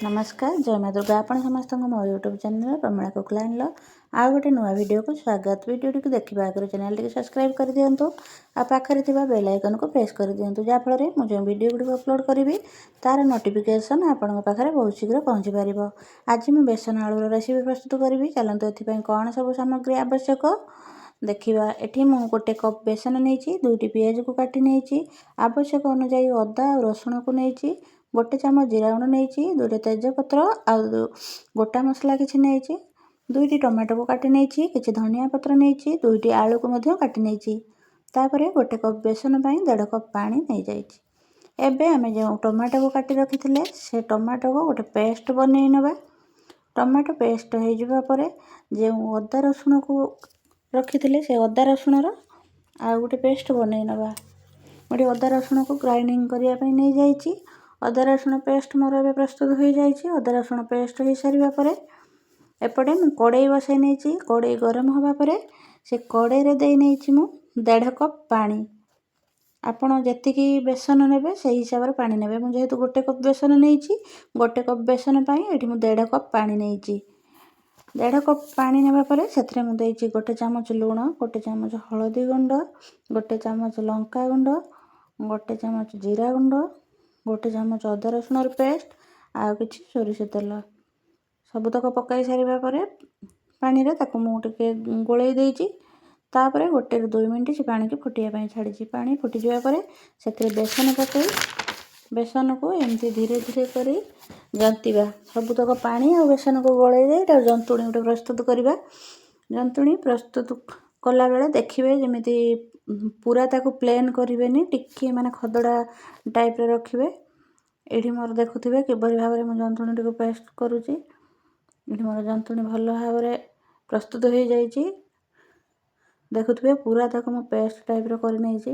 ନମସ୍କାର, ଜୟ ମା ଦୁର୍ଗା। ଆପଣ ସମସ୍ତଙ୍କୁ ମୋ ୟୁଟ୍ୟୁବ୍ ଚ୍ୟାନେଲ୍ ପ୍ରମିଳା କୁକ୍ ଲାଇନ୍ର ଆଉ ଗୋଟେ ନୂଆ ଭିଡ଼ିଓକୁ ସ୍ୱାଗତ। ଭିଡ଼ିଓଟିକୁ ଦେଖିବା ଆଗରୁ ଚ୍ୟାନେଲଟିକୁ ସବସ୍କ୍ରାଇବ୍ କରିଦିଅନ୍ତୁ ଆଉ ପାଖରେ ଥିବା ବେଲ୍ ଆଇକନ୍କୁ ପ୍ରେସ୍ କରିଦିଅନ୍ତୁ, ଯାହାଫଳରେ ମୁଁ ଯେଉଁ ଭିଡ଼ିଓ ଗୁଡ଼ିକୁ ଅପଲୋଡ଼ କରିବି, ତା'ର ନୋଟିଫିକେସନ୍ ଆପଣଙ୍କ ପାଖରେ ବହୁତ ଶୀଘ୍ର ପହଞ୍ଚି ପାରିବ। ଆଜି ମୁଁ ବେସନ ଆଳୁର ରେସିପି ପ୍ରସ୍ତୁତ କରିବି। ଚାଲନ୍ତୁ, ଏଥିପାଇଁ କ'ଣ ସବୁ ସାମଗ୍ରୀ ଆବଶ୍ୟକ ଦେଖିବା। ଏଠି ମୁଁ ଗୋଟେ କପ୍ ବେସନ ନେଇଛି, ଦୁଇଟି ପିଆଜକୁ କାଟି ନେଇଛି, ଆବଶ୍ୟକ ଅନୁଯାୟୀ ଅଦା ଆଉ ରସୁଣକୁ ନେଇଛି, ଗୋଟେ ଚାମଚ ଜିରା ଗୁଣ୍ଡ ନେଇଛି, ଦୁଇଟା ତେଜପତ୍ର ଆଉ ଗୋଟା ମସଲା କିଛି ନେଇଛି, ଦୁଇଟି ଟମାଟୋକୁ କାଟି ନେଇଛି, କିଛି ଧନିଆ ପତ୍ର ନେଇଛି, ଦୁଇଟି ଆଳୁକୁ ମଧ୍ୟ କାଟି ନେଇଛି। ତାପରେ ଗୋଟେ କପ୍ ବେସନ ପାଇଁ ଦେଢ଼ କପ୍ ପାଣି ନେଇଯାଇଛି। ଏବେ ଆମେ ଯେଉଁ ଟମାଟୋକୁ କାଟି ରଖିଥିଲେ, ସେ ଟମାଟୋକୁ ଗୋଟେ ପେଷ୍ଟ ବନେଇ ନେବା। ଟମାଟୋ ପେଷ୍ଟ ହେଇଯିବା ପରେ ଯେଉଁ ଅଦା ରସୁଣକୁ ରଖିଥିଲେ, ସେ ଅଦା ରସୁଣର ଆଉ ଗୋଟେ ପେଷ୍ଟ ବନେଇ ନେବା। ମୁଁ ଏଠି ଅଦା ରସୁଣକୁ ଗ୍ରାଇଣ୍ଡିଙ୍ଗ କରିବା ପାଇଁ ନେଇଯାଇଛି। ଅଦା ରସୁଣ ପେଷ୍ଟ ମୋର ଏବେ ପ୍ରସ୍ତୁତ ହୋଇଯାଇଛି। ଅଦା ରସୁଣ ପେଷ୍ଟ ହୋଇସାରିବା ପରେ ଏପଟେ ମୁଁ କଡ଼େଇ ବସାଇ ନେଇଛି। କଡ଼େଇ ଗରମ ହେବା ପରେ ସେ କଡ଼େଇରେ ଦେଇ ନେଇଛି ମୁଁ ଦେଢ଼ କପ୍ ପାଣି। ଆପଣ ଯେତିକି ବେସନ ନେବେ, ସେଇ ହିସାବରେ ପାଣି ନେବେ। ମୁଁ ଯେହେତୁ ଗୋଟେ କପ୍ ବେସନ ନେଇଛି, ଗୋଟେ କପ୍ ବେସନ ପାଇଁ ଏଠି ମୁଁ ଦେଢ଼ କପ୍ ପାଣି ନେଇଛି। ଦେଢ଼ କପ୍ ପାଣି ନେବା ପରେ ସେଥିରେ ମୁଁ ଦେଇଛି ଗୋଟେ ଚାମଚ ଲୁଣ, ଗୋଟେ ଚାମଚ ହଳଦୀ ଗୁଣ୍ଡ, ଗୋଟେ ଚାମଚ ଲଙ୍କା ଗୁଣ୍ଡ, ଗୋଟେ ଚାମଚ ଜିରା ଗୁଣ୍ଡ, ଗୋଟେ ଚାମଚ ଅଦା ରସୁଣର ପେଷ୍ଟ ଆଉ କିଛି ସୋରିଷ ତେଲ। ସବୁତକ ପକାଇ ସାରିବା ପରେ ପାଣିରେ ତାକୁ ମୁଁ ଟିକେ ଗୋଳେଇ ଦେଇଛି। ତାପରେ 1ରୁ 2 ମିନିଟ୍ ସେ ପାଣିକି ଫୁଟିବା ପାଇଁ ଛାଡ଼ିଛି। ପାଣି ଫୁଟିଯିବା ପରେ ସେଥିରେ ବେସନ ପକାଇ ବେସନକୁ ଏମିତି ଧୀରେ ଧୀରେ କରି ଜନ୍ତିବା। ସବୁତକ ପାଣି ଆଉ ବେସନକୁ ଗୋଳେଇ ଦେଇ ତାକୁ ଜନ୍ତୁଣି ଗୋଟେ ପ୍ରସ୍ତୁତ କରିବା। ଜନ୍ତୁଣି ପ୍ରସ୍ତୁତ କଲାବେଳେ ଦେଖିବେ, ଯେମିତି ପୁରା ତାକୁ ପ୍ଲେନ୍ କରିବେନି, ଟିକିଏ ମାନେ ଖଦଡ଼ା ଟାଇପ୍ର ରଖିବେ। ଏଇଠି ମୋର ଦେଖୁଥିବେ କିଭଳି ଭାବରେ ମୁଁ ଜନ୍ତୁଣିଟିକୁ ପେଷ୍ଟ କରୁଛି। ଏଠି ମୋର ଜନ୍ତୁଣି ଭଲ ଭାବରେ ପ୍ରସ୍ତୁତ ହୋଇଯାଇଛି। ଦେଖୁଥିବେ, ପୁରା ତାକୁ ମୁଁ ପେଷ୍ଟ ଟାଇପ୍ର କରିନେଇଛି,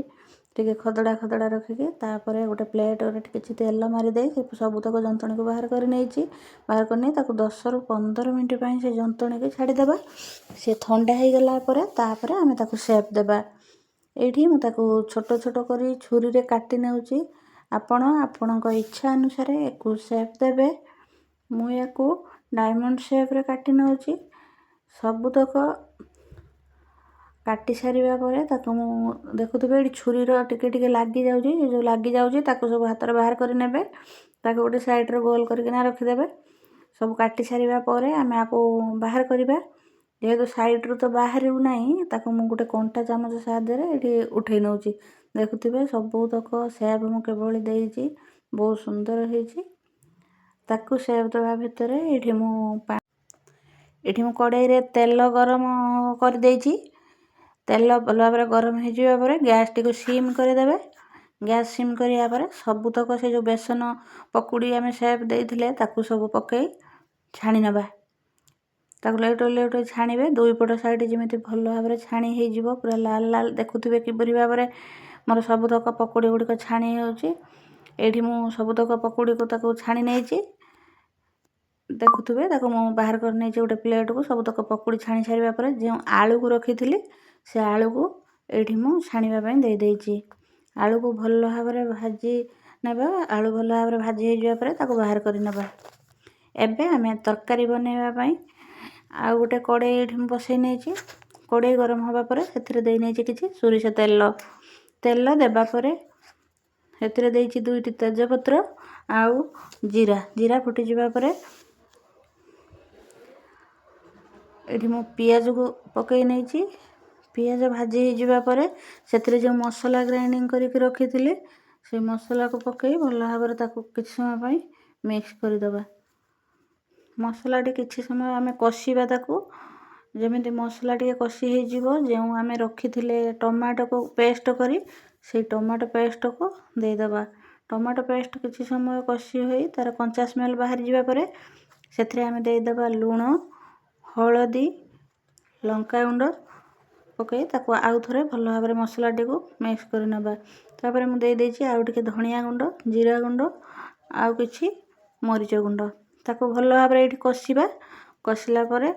ଟିକେ ଖଦଡ଼ା ଖଦଡ଼ା ରଖିକି। ତାପରେ ଗୋଟେ ପ୍ଲେଟ୍ରେ କିଛି ତେଲ ମାରିଦେଇ ସେ ସବୁତକ ଯନ୍ତୁଣୀକୁ ବାହାର କରି ନେଇଛି। ବାହାର କରି ନେଇ ତାକୁ 10ରୁ 15 ମିନିଟ୍ ପାଇଁ ସେ ଯନ୍ତୁଣୀକି ଛାଡ଼ିଦେବା। ସେ ଥଣ୍ଡା ହେଇଗଲା ପରେ ତାପରେ ଆମେ ତାକୁ ସେପ୍ ଦେବା। ଏଇଠି ମୁଁ ତାକୁ ଛୋଟ ଛୋଟ କରି ଛୁରୀରେ କାଟି ନେଉଛି। ଆପଣ ଆପଣଙ୍କ ଇଚ୍ଛା ଅନୁସାରେ ୟାକୁ ସେପ୍ ଦେବେ। ମୁଁ ୟାକୁ ଡାଇମଣ୍ଡ ସେପ୍ରେ କାଟି ନେଉଛି। ସବୁତକ କାଟି ସାରିବା ପରେ ତାକୁ ମୁଁ ଦେଖୁଥିବେ, ଏଠି ଛୁରୀର ଟିକେ ଟିକେ ଲାଗିଯାଉଛି। ସେ ଯେଉଁ ଲାଗିଯାଉଛି, ତାକୁ ସବୁ ହାତରେ ବାହାର କରି ନେବେ। ତାକୁ ଗୋଟେ ସାଇଡ଼୍ରେ ଗୋଲ କରିକିନା ରଖିଦେବେ। ସବୁ କାଟି ସାରିବା ପରେ ଆମେ ଆକୁ ବାହାର କରିବା। ଯେହେତୁ ସାଇଡ଼୍ରୁ ତ ବାହାରିବୁ ନାହିଁ, ତାକୁ ମୁଁ ଗୋଟେ କଣ୍ଟା ଚାମଚ ସାହାଯ୍ୟରେ ଏଠି ଉଠେଇ ନେଉଛି। ଦେଖୁଥିବେ, ସବୁତକ ସେପ୍ ମୁଁ କିଭଳି ଦେଇଛି, ବହୁତ ସୁନ୍ଦର ହେଇଛି। ତାକୁ ସେପ୍ ଦେବା ଭିତରେ ଏଠି ମୁଁ କଡ଼େଇରେ ତେଲ ଗରମ କରିଦେଇଛି। ତେଲ ଭଲ ଭାବରେ ଗରମ ହେଇଯିବା ପରେ ଗ୍ୟାସ୍ଟିକୁ ସିମ୍ କରିଦେବେ। ଗ୍ୟାସ୍ ସିମ୍ କରିବା ପରେ ସବୁତକ ସେ ଯେଉଁ ବେସନ ପକୁଡ଼ି ଆମେ ସେପ୍ ଦେଇଥିଲେ, ତାକୁ ସବୁ ପକାଇ ଛାଣି ନେବା। ତାକୁ ଲେଉଟେଇ ଲେଉଟେଇ ଛାଣିବେ। ଦୁଇ ପଟ ସାଇଡ଼୍ ଯେମିତି ଭଲ ଭାବରେ ଛାଣି ହେଇଯିବ, ପୁରା ଲାଲ ଲାଲ। ଦେଖୁଥିବେ କିପରି ଭାବରେ ମୋର ସବୁତକ ପକୁଡ଼ି ଗୁଡ଼ିକ ଛାଣି ହେଉଛି। ଏଇଠି ମୁଁ ସବୁତକ ପକୁଡ଼ିକୁ ତାକୁ ଛାଣି ନେଇଛି। ଦେଖୁଥିବେ, ତାକୁ ମୁଁ ବାହାର କରି ନେଇଛି ଗୋଟେ ପ୍ଲେଟ୍କୁ। ସବୁତକ ପକୁଡ଼ି ଛାଣି ସାରିବା ପରେ ଯେଉଁ ଆଳୁକୁ ରଖିଥିଲି, ସେ ଆଳୁକୁ ଏଇଠି ମୁଁ ଛାଣିବା ପାଇଁ ଦେଇଦେଇଛି। ଆଳୁକୁ ଭଲ ଭାବରେ ଭାଜି ନେବା। ଆଳୁ ଭଲ ଭାବରେ ଭାଜି ହେଇଯିବା ପରେ ତାକୁ ବାହାର କରି ନେବା। ଏବେ ଆମେ ତରକାରୀ ବନେଇବା ପାଇଁ ଆଉ ଗୋଟେ କଡ଼େଇ ଏଇଠି ମୁଁ ବସେଇ ନେଇଛି। କଡ଼େଇ ଗରମ ହେବା ପରେ ସେଥିରେ ଦେଇ ନେଇଛି କିଛି ସୋରିଷ ତେଲ। ତେଲ ଦେବା ପରେ ସେଥିରେ ଦେଇଛି ଦୁଇଟି ତେଜପତ୍ର ଆଉ ଜିରା। ଜିରା ଫୁଟିଯିବା ପରେ ଏଠି ମୁଁ ପିଆଜକୁ ପକାଇ ନେଇଛି। ପିଆଜ ଭାଜି ହେଇଯିବା ପରେ ସେଥିରେ ଯେଉଁ ମସଲା ଗ୍ରାଇଣ୍ଡିଙ୍ଗ କରିକି ରଖିଥିଲି, ସେ ମସଲାକୁ ପକାଇ ଭଲ ଭାବରେ ତାକୁ କିଛି ସମୟ ପାଇଁ ମିକ୍ସ କରିଦେବା। ମସଲାଟି କିଛି ସମୟ ଆମେ କଷିବା ତାକୁ। ଯେମିତି ମସଲା ଟିକେ କଷି ହେଇଯିବ, ଯେଉଁ ଆମେ ରଖିଥିଲେ ଟମାଟୋକୁ ପେଷ୍ଟ କରି, ସେଇ ଟମାଟୋ ପେଷ୍ଟକୁ ଦେଇଦେବା। ଟମାଟୋ ପେଷ୍ଟ କିଛି ସମୟ କଷି ହୋଇ ତା'ର କଞ୍ଚା ସ୍ମେଲ୍ ବାହାରିଯିବା ପରେ ସେଥିରେ ଆମେ ଦେଇଦେବା ଲୁଣ, ହଳଦୀ, ଲଙ୍କାଗୁଣ୍ଡ ପକାଇ ତାକୁ ଆଉ ଥରେ ଭଲ ଭାବରେ ମସଲାଟିକୁ ମିକ୍ସ କରିନେବା। ତାପରେ ମୁଁ ଦେଇଦେଇଛି ଆଉ ଟିକେ ଧନିଆ ଗୁଣ୍ଡ, ଜିରା ଗୁଣ୍ଡ ଆଉ କିଛି ମରିଚ ଗୁଣ୍ଡ। ତାକୁ ଭଲ ଭାବରେ ଏଇଠି କଷିବା। କଷିଲା ପରେ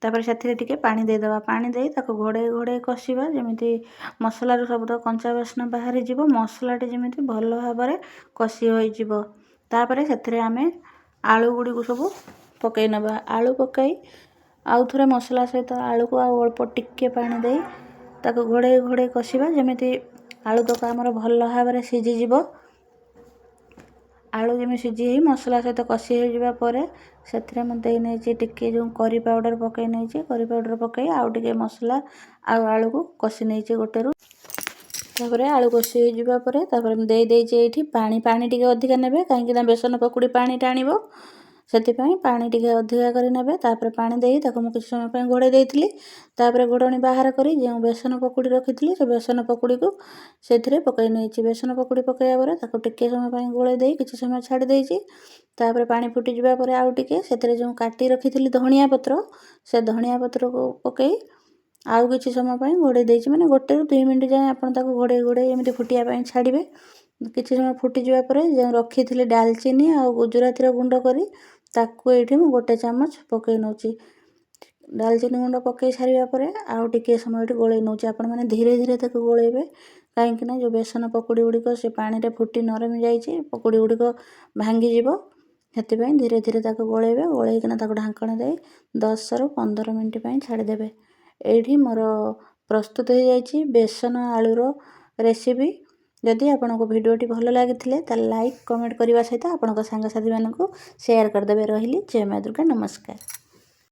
ତାପରେ ସେଥିରେ ଟିକେ ପାଣି ଦେଇଦେବା। ପାଣି ଦେଇ ତାକୁ ଘୋଡ଼େଇ ଘୋଡ଼େଇ କଷିବା, ଯେମିତି ମସଲାରୁ ସବୁତକ କଞ୍ଚା ବାସ୍ନା ବାହାରିଯିବ, ମସଲାଟି ଯେମିତି ଭଲ ଭାବରେ କଷି ହୋଇଯିବ। ତାପରେ ସେଥିରେ ଆମେ ଆଳୁ ଗୁଡ଼ିକୁ ସବୁ ପକାଇ ନେବା। ଆଳୁ ପକାଇ ଆଉ ଥରେ ମସଲା ସହିତ ଆଳୁକୁ ଆଉ ଅଳ୍ପ ଟିକେ ପାଣି ଦେଇ ତାକୁ ଘୋଡ଼େଇ ଘୋଡ଼େଇ କଷିବା, ଯେମିତି ଆଳୁ ତକ ଆମର ଭଲ ଭାବରେ ସିଝିଯିବ। ଆଳୁ ଯେମିତି ସିଝି ହେଇ ମସଲା ସହିତ କଷି ହେଇଯିବା ପରେ ସେଥିରେ ମୁଁ ଦେଇ ନେଇଛି ଟିକେ ଯେଉଁ କରି ପାଉଡ଼ର ପକାଇ ନେଇଛି। କରି ପାଉଡ଼ର ପକାଇ ଆଉ ଟିକେ ମସଲା ଆଉ ଆଳୁକୁ କଷି ନେଇଛି ଗୋଟେରୁ। ତାପରେ ଆଳୁ କଷି ହେଇଯିବା ପରେ ତାପରେ ମୁଁ ଦେଇ ଦେଇଛି ଏଇଠି ପାଣି। ପାଣି ଟିକେ ଅଧିକା ନେବେ, କାହିଁକିନା ବେସନ ପକୁଡ଼ି ପାଣି ଟାଣିବ, ସେଥିପାଇଁ ପାଣି ଟିକେ ଅଧିକା କରି ନେବେ। ତାପରେ ପାଣି ଦେଇ ତାକୁ ମୁଁ କିଛି ସମୟ ପାଇଁ ଘୋଡ଼େଇ ଦେଇଥିଲି। ତାପରେ ଘୋଡ଼ଣୀ ବାହାର କରି ଯେଉଁ ବେସନ ପକୁଡ଼ି ରଖିଥିଲି, ସେ ବେସନ ପକୁଡ଼ିକୁ ସେଥିରେ ପକାଇ ନେଇଛି। ବେସନ ପକୁଡ଼ି ପକାଇବା ପରେ ତାକୁ ଟିକେ ସମୟ ପାଇଁ ଗୋଳେଇ ଦେଇ କିଛି ସମୟ ଛାଡ଼ି ଦେଇଛି। ତାପରେ ପାଣି ଫୁଟିଯିବା ପରେ ଆଉ ଟିକେ ସେଥିରେ ଯେଉଁ କାଟି ରଖିଥିଲି ଧଣିଆ ପତ୍ର, ସେ ଧଣିଆ ପତ୍ରକୁ ପକାଇ ଆଉ କିଛି ସମୟ ପାଇଁ ଘୋଡ଼େଇ ଦେଇଛି। ମାନେ 1ରୁ 2 ମିନିଟ୍ ଯାଏଁ ଆପଣ ତାକୁ ଘୋଡ଼େଇ ଘୋଡ଼େଇ ଏମିତି ଫୁଟିବା ପାଇଁ ଛାଡ଼ିବେ। କିଛି ସମୟ ଫୁଟିଯିବା ପରେ ଯେଉଁ ରଖିଥିଲି ଡାଲଚିନି ଆଉ ଗୁଜୁରାତିର ଗୁଣ୍ଡ କରି, ତାକୁ ଏଇଠି ମୁଁ 1 ଚାମଚ ପକାଇ ନେଉଛି। ଡାଲଚିନି ଗୁଣ୍ଡ ପକାଇ ସାରିବା ପରେ ଆଉ ଟିକିଏ ସମୟ ଏଠି ଗୋଳେଇ ନେଉଛି। ଆପଣମାନେ ଧୀରେ ଧୀରେ ତାକୁ ଗୋଳେଇବେ, କାହିଁକିନା ଯେଉଁ ବେସନ ପକୁଡ଼ି ଗୁଡ଼ିକ ସେ ପାଣିରେ ଫୁଟି ନରମି ଯାଇଛି, ପକୁଡ଼ି ଗୁଡ଼ିକ ଭାଙ୍ଗିଯିବ। ସେଥିପାଇଁ ଧୀରେ ଧୀରେ ତାକୁ ଗୋଳେଇବେ। ଗୋଳେଇକିନା ତାକୁ ଢାଙ୍କଣା ଦେଇ 10ରୁ 15 ମିନିଟ୍ ପାଇଁ ଛାଡ଼ିଦେବେ। ଏଇଠି ମୋର ପ୍ରସ୍ତୁତ ହେଇଯାଇଛି ବେସନ ଆଳୁର ରେସିପି। ଯଦି ଆପଣଙ୍କୁ ଭିଡ଼ିଓଟି ଭଲ ଲାଗିଥିଲେ, ତାହେଲେ ଲାଇକ୍, କମେଣ୍ଟ କରିବା ସହିତ ଆପଣଙ୍କ ସାଙ୍ଗସାଥିମାନଙ୍କୁ ସେୟାର କରିଦେବେ। ରହିଲି, ଜୟ ମା ଦୁର୍ଗା, ନମସ୍କାର।